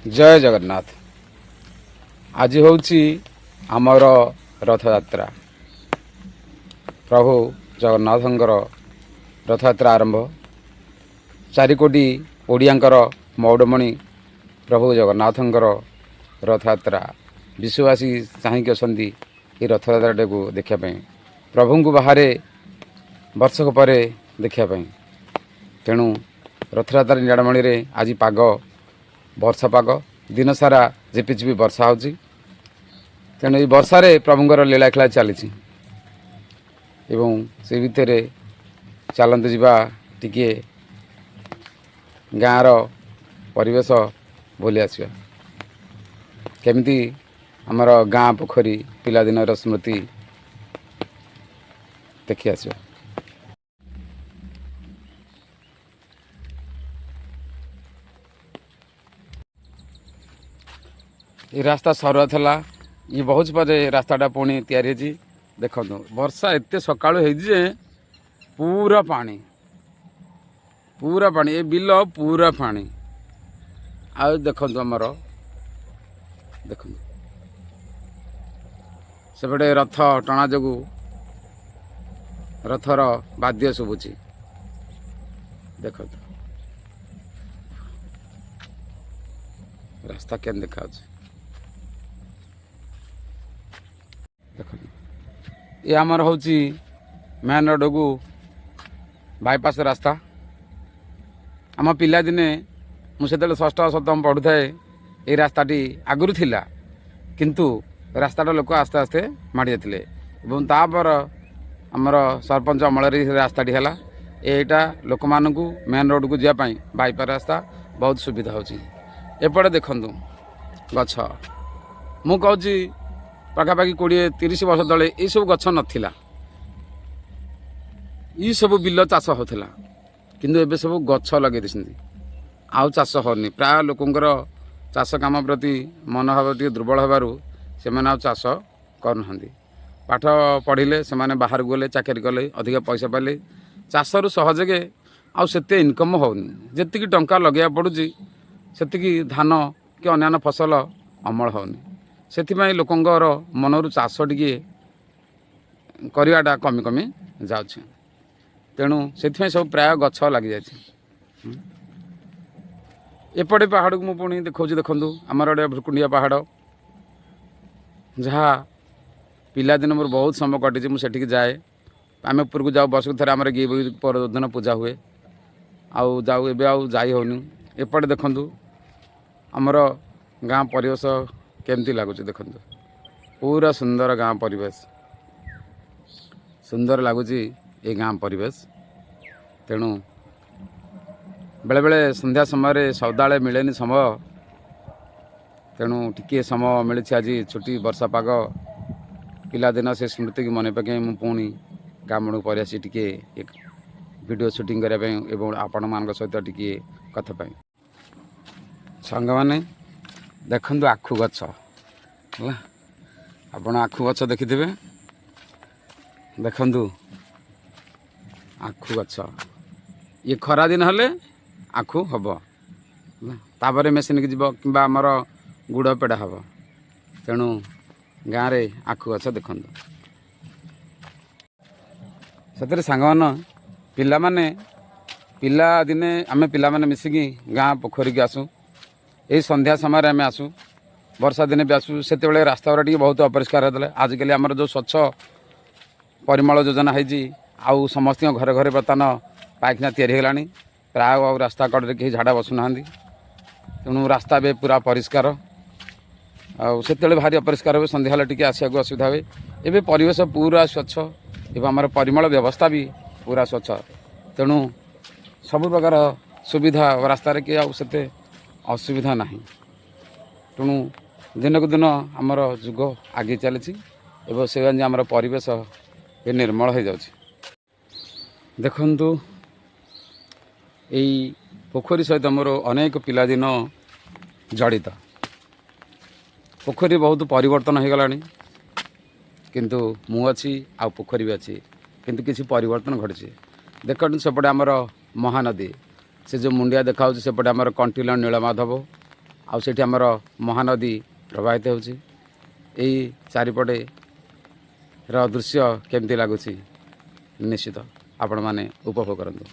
ଜୟ ଜଗନ୍ନାଥ। ଆଜି ହେଉଛି ଆମର ରଥଯାତ୍ରା। ପ୍ରଭୁ ଜଗନ୍ନାଥଙ୍କର ରଥଯାତ୍ରା ଆରମ୍ଭ। 4 କୋଟି ଓଡ଼ିଆଙ୍କର ମଉଡ଼ମଣି ପ୍ରଭୁ ଜଗନ୍ନାଥଙ୍କର ରଥଯାତ୍ରା। ବିଶ୍ୱବାସୀ ଚାହିଁକି ଅଛନ୍ତି ଏ ରଥଯାତ୍ରାଟାକୁ ଦେଖିବା ପାଇଁ, ପ୍ରଭୁଙ୍କୁ ବାହାରେ ବର୍ଷକ ପରେ ଦେଖିବା ପାଇଁ। ତେଣୁ ରଥଯାତ୍ରା ନିଆଡ଼ମଣିରେ ଆଜି ପାଗ ବର୍ଷା ପାଗ। ଦିନସାରା ଝିପିଝିପି ବର୍ଷା ହେଉଛି। ତେଣୁ ଏଇ ବର୍ଷାରେ ପ୍ରଭୁଙ୍କର ଲୀଳାଖେଳା ଚାଲିଛି ଏବଂ ସେ ଭିତରେ ଚାଲନ୍ତୁ ଯିବା, ଟିକିଏ ଗାଁର ପରିବେଶ ବୁଲି ଆସିବା, କେମିତି ଆମର ଗାଁ ପୋଖରୀ, ପିଲାଦିନର ସ୍ମୃତି ଦେଖି ଆସିବା। ଏ ରାସ୍ତା ସରୁଆ ଥିଲା। ଇଏ ବହୁତ ପରେ ରାସ୍ତାଟା ପୁଣି ତିଆରି ହେଇଛି। ଦେଖନ୍ତୁ, ବର୍ଷା ଏତେ ସକାଳୁ ହେଇଛି ଯେ ପୁରା ପାଣି, ପୁରା ପାଣି। ଏ ବିଲ ପୁରା ପାଣି। ଆଉ ଦେଖନ୍ତୁ ଆମର, ଦେଖନ୍ତୁ ସେପଟେ ରଥ ଟଣା ଯୋଗୁଁ ରଥର ବାଦ୍ୟ ଶୁଭୁଛି। ଦେଖନ୍ତୁ ରାସ୍ତା କେମିତି ଦେଖାଯାଉଛି। ଦେଖନ୍ତୁ, ଏ ଆମର ହେଉଛି ମେନ୍ ରୋଡ଼କୁ ବାଇପାସ୍ ରାସ୍ତା। ଆମ ପିଲାଦିନେ, ମୁଁ ସେତେବେଳେ ଷଷ୍ଠ ସପ୍ତମ ପଢ଼ୁଥାଏ, ଏଇ ରାସ୍ତାଟି ଆଗରୁ ଥିଲା, କିନ୍ତୁ ରାସ୍ତାଟା ଲୋକ ଆସ୍ତେ ଆସ୍ତେ ମାଡ଼ି ଯାଇଥିଲେ ଏବଂ ତାପର ଆମର ସରପଞ୍ଚ ଅମଳରେ ସେ ରାସ୍ତାଟି ହେଲା। ଏଇଟା ଲୋକମାନଙ୍କୁ ମେନ୍ ରୋଡ଼କୁ ଯିବା ପାଇଁ ବାଇପାସ୍ ରାସ୍ତା ବହୁତ ସୁବିଧା ହେଉଛି। ଏପଟେ ଦେଖନ୍ତୁ ଗଛ। ମୁଁ କହୁଛି, ପାଖାପାଖି 20-30 ବର୍ଷ ତଳେ ଏଇସବୁ ଗଛ ନଥିଲା। ଏଇସବୁ ବିଲ ଚାଷ ହେଉଥିଲା, କିନ୍ତୁ ଏବେ ସବୁ ଗଛ ଲଗେଇ ଦେଇଛନ୍ତି, ଆଉ ଚାଷ ହେଉନି। ପ୍ରାୟ ଲୋକଙ୍କର ଚାଷ କାମ ପ୍ରତି ମନୋଭାବ ଟିକେ ଦୁର୍ବଳ ହେବାରୁ ସେମାନେ ଆଉ ଚାଷ କରୁନାହାନ୍ତି। ପାଠ ପଢ଼ିଲେ ସେମାନେ, ବାହାରକୁ ଗଲେ, ଚାକିରି କଲେ, ଅଧିକ ପଇସା ପାଇଲେ। ଚାଷରୁ ସହଜକେ ଆଉ ସେତେ ଇନକମ୍ ହେଉନି। ଯେତିକି ଟଙ୍କା ଲଗେଇବାକୁ ପଡ଼ୁଛି, ସେତିକି ଧାନ କି ଅନ୍ୟାନ୍ୟ ଫସଲ ଅମଳ ହେଉନି। ସେଥିପାଇଁ ଲୋକଙ୍କର ମନରୁ ଚାଷ ଟିକିଏ କରିବାଟା କମି କମି ଯାଉଛି। ତେଣୁ ସେଥିପାଇଁ ସବୁ ପ୍ରାୟ ଗଛ ଲାଗିଯାଇଛି। ଏପଟେ ପାହାଡ଼କୁ ମୁଁ ପୁଣି ଦେଖାଉଛି। ଦେଖନ୍ତୁ, ଆମର ଗୋଟେ ଭୃକୁଣ୍ଡିଆ ପାହାଡ଼, ଯାହା ପିଲାଦିନ ମୋର ବହୁତ ସମୟ କଟିଛି। ମୁଁ ସେଠିକି ଯାଏ, ଆମେ ଉପରକୁ ଯାଉ। ବର୍ଷକୁ ଥରେ ଆମର ଗିରି ପରଦିନ ପୂଜା ହୁଏ ଆଉ ଯାଉ। ଏବେ ଆଉ ଯାଇ ହେଉନି। ଏପଟେ ଦେଖନ୍ତୁ, ଆମର ଗାଁ ପରିବେଶ କେମିତି ଲାଗୁଛି। ଦେଖନ୍ତୁ, ପୁରା ସୁନ୍ଦର ଗାଁ ପରିବେଶ, ସୁନ୍ଦର ଲାଗୁଛି ଏ ଗାଁ ପରିବେଶ। ତେଣୁ ବେଳେବେଳେ ସନ୍ଧ୍ୟା ସମୟରେ, ସଦାବେଳେ ମିଳେନି ସମୟ, ତେଣୁ ଟିକିଏ ସମୟ ମିଳିଛି ଆଜି, ଛୁଟି, ବର୍ଷା ପାଗ, ପିଲାଦିନ ସେ ସ୍ମୃତିକୁ ମନେ ପକାଇ ମୁଁ ପୁଣି ଗ୍ରାମକୁ ପଳେଇ ଆସି ଟିକିଏ ଭିଡ଼ିଓ ସୁଟିଂ କରିବା ପାଇଁ ଏବଂ ଆପଣମାନଙ୍କ ସହିତ ଟିକିଏ କଥା ପାଇଁ। ସାଙ୍ଗମାନେ, ଦେଖନ୍ତୁ ଆଖୁ ଗଛ ହେଲା। ଆପଣ ଆଖୁ ଗଛ ଦେଖିଥିବେ। ଦେଖନ୍ତୁ ଆଖୁ ଗଛ। ଇଏ ଖରାଦିନ ହେଲେ ଆଖୁ ହେବ ହେଲା, ତାପରେ ମେସିନ୍କି ଯିବ କିମ୍ବା ଆମର ଗୁଡ଼ ପେଡ଼ା ହେବ। ତେଣୁ ଗାଁରେ ଆଖୁ ଗଛ ଦେଖନ୍ତୁ। ସେଥିରେ ସାଙ୍ଗମାନ, ପିଲାମାନେ, ପିଲାଦିନେ ଆମେ ପିଲାମାନେ ମିଶିକି ଗାଁ ପୋଖରୀକି ଆସୁ। ଏଇ ସନ୍ଧ୍ୟା ସମୟରେ ଆମେ ଆସୁ, ବର୍ଷା ଦିନେ ବି ଆସୁ। ସେତେବେଳେ ରାସ୍ତା ଗୁଡ଼ା ଟିକେ ବହୁତ ଅପରିଷ୍କାର ହେଉଥିଲା। ଆଜିକାଲି ଆମର ଯେଉଁ ସ୍ୱଚ୍ଛ ପରିମଳ ଯୋଜନା ହେଇଛି ଆଉ ସମସ୍ତଙ୍କ ଘରେ ଘରେ ବର୍ତ୍ତମାନ ପାଇଖାନା ତିଆରି ହେଇଗଲାଣି। ପ୍ରାୟ ଆଉ ରାସ୍ତା କଡ଼ରେ କେହି ଝାଡ଼ା ବସୁନାହାନ୍ତି। ତେଣୁ ରାସ୍ତା ଏବେ ପୁରା ପରିଷ୍କାର। ଆଉ ସେତେବେଳେ ଭାରି ଅପରିଷ୍କାର ହୁଏ, ସନ୍ଧ୍ୟା ହେଲେ ଟିକେ ଆସିବାକୁ ଅସୁବିଧା ହୁଏ। ଏବେ ପରିବେଶ ପୁରା ସ୍ୱଚ୍ଛ ଏବଂ ଆମର ପରିମଳ ବ୍ୟବସ୍ଥା ବି ପୁରା ସ୍ୱଚ୍ଛ। ତେଣୁ ସବୁ ପ୍ରକାର ସୁବିଧା ରାସ୍ତାରେ କି ଆଉ ସେତେ ଅସୁବିଧା ନାହିଁ। ତେଣୁ ଦିନକୁ ଦିନ ଆମର ଯୁଗ ଆଗେଇ ଚାଲିଛି ଏବଂ ସେ ଆମର ପରିବେଶ ବି ନିର୍ମଳ ହୋଇଯାଉଛି। ଦେଖନ୍ତୁ, ଏଇ ପୋଖରୀ ସହିତ ମୋର ଅନେକ ପିଲାଦିନ ଜଡ଼ିତ। ପୋଖରୀ ବହୁତ ପରିବର୍ତ୍ତନ ହୋଇଗଲାଣି, କିନ୍ତୁ ମୁଁ ଅଛି ଆଉ ପୋଖରୀ ବି ଅଛି, କିନ୍ତୁ କିଛି ପରିବର୍ତ୍ତନ ଘଟିଛି। ଦେଖନ୍ତୁ, ସେପଟେ ଆମର ମହାନଦୀ, ସେ ଯେଉଁ ମୁଣ୍ଡିଆ ଦେଖାହେଉଛି, ସେପଟେ ଆମର କଣ୍ଟିଲ ନୀଳମାଧବ। ଆଉ ସେଇଠି ଆମର ମହାନଦୀ ପ୍ରବାହିତ ହେଉଛି। ଏଇ ଚାରିପଟେ ର ଦୃଶ୍ୟ କେମିତି ଲାଗୁଛି, ନିଶ୍ଚିତ ଆପଣମାନେ ଉପଭୋଗ କରନ୍ତୁ।